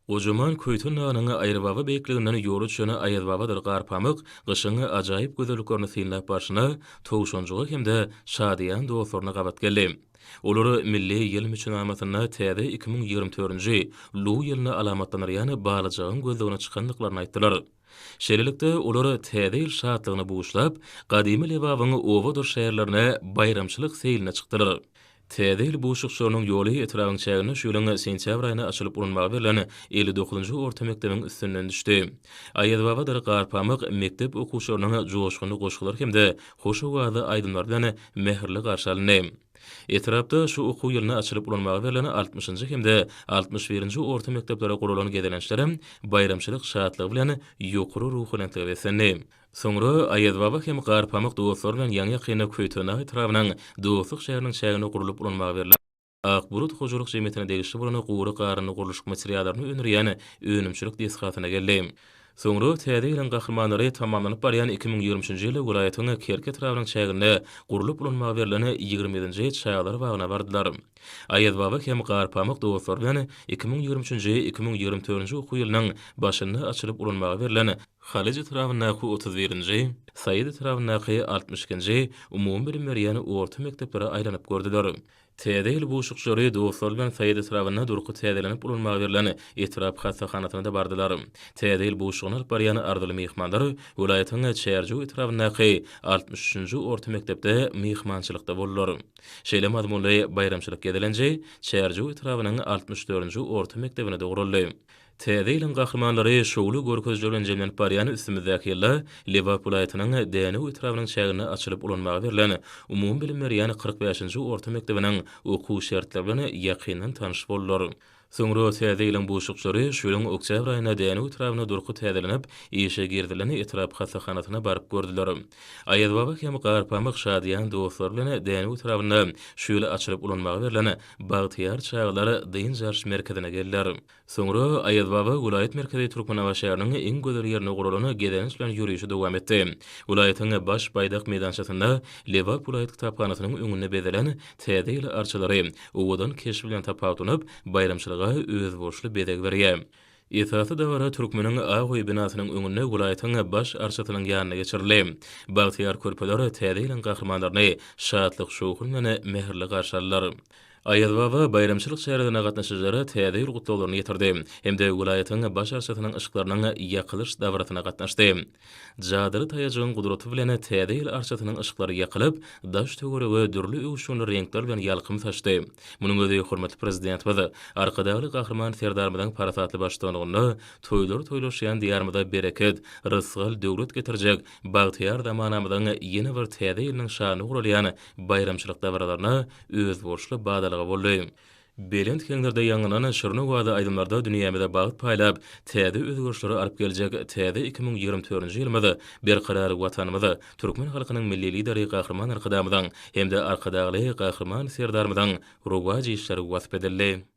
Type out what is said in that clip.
Gojaman Köýten dagynyň Aýazbaba beýikliginden ýola düşen Aýazbabadyr Garpamyk gyşyň ajaýyp gözelliklerini synlap barşyna towşanjyga hem-de şadyýan dostlaryna gabat geldi. Olar milli ýyl müçenamasynda täze 2024-nji Luw ýylyny alamatlandyrýan balyjagyň gözlegine çykandyklaryny aýtdylar. Şeýlelikde, olar Täze ýyl şatlygyny buşlap, gadymy Lebabyň obadyr şäherlerine baýramçylyk seýline çykdylar. Täze ýyl buşlukçylarynyň ýoly etrabyň çäginde şu ýylyň sentýabr aýynda açylyp ulanmaga berlen 59-njy orta mekdebiň üstünden düşdi. Aýazbabadyr Garpamyk mekdep okuwçylarynyň joşgunly goşgulary hem-de hoş owazly aýdymlary bilen mähirli garşy alyndy. Etrapda şu okuw ýylynda açylyp ulanmaga berlen altmyşynjy hem-de altmyş birinji orta mekdeplere guralan gezelençlerem baýramçylyk şatlygy bilen ýokary ruhubelentlige beslendi. Soňra Aýazbaba hem Garpamyk dostlary bilen ýaňy-ýakynda Köýtendag etrabynyň Dostluk şäheriniň çäginde gurlup ulanmaga berlen Ak bulut hojalyk jemgyýetine degişli bolan gury garyndy gurluşyk materiallaryny öndürýän önümçilik desgasyna geldi. Soňra Täze ýylyň gahrymanlary tamamlanyp barýan 2023-nji ýylda welaýatyň Kerki etrabynyň çäginde gurlup ulanmaga berlen 27-nji çagalar bagyna bardylar. Aýazbaba hem Garpamyk dostlary bilen 2023-nji, 2024-nji okuw ýylynyň başynda açylyp ulanmaga berlen Halyç etrabyndaky 31-nji, Saýat etrabyndaky 62-nji umumybilim berýän orta mekdeplere aýlanyp gördüler. Täze ýyl buşlukçylary dostlary bilen Saýat etrabynda durky täzelenip ulanmaga berlen etrap hassahanasyna-da bardylar. Täze ýyl buşlugyny alyp barýan arzyly myhmanlar welaýatyň Çärjew etrabyndaky 63-nji orta mekdepde myhmançylykda boldular. Şeýle mazmunly baýramçylyk gezelenji Çärjew etrabynyň 64-nji orta mekdebine-de guraldy. Täze ýylyň gahrymanlary şowly görkezijiler bilen jemlenip barýan üstümizdäki ýylda Lebap welaýatynyň Dänew etrabynyň çäginde açylyp ulanmaga berlen umumybilim berýän 45-nji orta mekdebiniň okuw şertleri bilen ýakyndan tanyş boldular. Soňra Täze ýylyň buşlukçylary şu ýylyň oktýabr aýynda Dänew etrabynda durky täzelenip, işe girizilen etrap hassahanasyna baryp gördüler. Aýazbaba hem Garpamyk şadyýan dostlary bilen Dänew etrabynda şu ýyl açylyp ulanmaga berlen Bagtyýar çagalar dynç alyş merkezine geldiler. Soňra Aýazbaba welaýat merkezi Türkmenabat şäheriniň iň gözel ýerinde guralan gezelenç bilen ýörişi dowam etdi. Welaýatyň Baş baýdak meýdançasynda Lebap welaýat kitaphanasynyň öňünde bezelen Täze ýyl arçalary owadan keşbi bilen tapawutlanyp, baýramçylyga özboluşly bezeg berýär. Esasy dabara Türkmeniň Ak öýi binasynyň öňünde welaýatyň Baş arçasynyň ýanynda geçirildi. Bagtyýar körpeler Täze ýylyň gahrymanlaryny şatlyk-şowhun bilen mähirli garşy aldylar. Aýazbaba baýramçylyk çäresine gatnaşyjylara Täze ýyl gutlaglaryny ýetirdi hem-de welaýatyň Baş arçasynyň yşyklarynyň ýakylyş dabarasyna gatnaşdy. Jadyly taýajygyň gudraty bilen Täze ýyl arçasynyň yşyklary ýakylyp, daş-töwerege dürli öwüşginli reňkler bilen ýalkym saçdy. Munuň özi hormatly Prezidentimiz Arkadagly Gahryman Serdarymyzyň parasatly baştutanlygynda toýlar toýlaşýan Diýarymyza bereket, rysgal, döwlet getirjek bagtyýar zamanamyzyň ýene bir Täze ýylynyň şanyna guralýan baýramçylyk dabaralaryna özboluşly badalga boldy. Belent heňlerde ýaňlanan şirin owazly aýdymlarda dünýämize bagt paýlap, täze özgerişleri alyp geljek täze 2024-nji ýylymyz Berkarar Watanymyz, türkmen halkynyň Milli Lideri Gahryman Arkadagymyzyň hem-de Arkadagly Gahryman Serdarymyzyň rowaç işleri wasp edildi.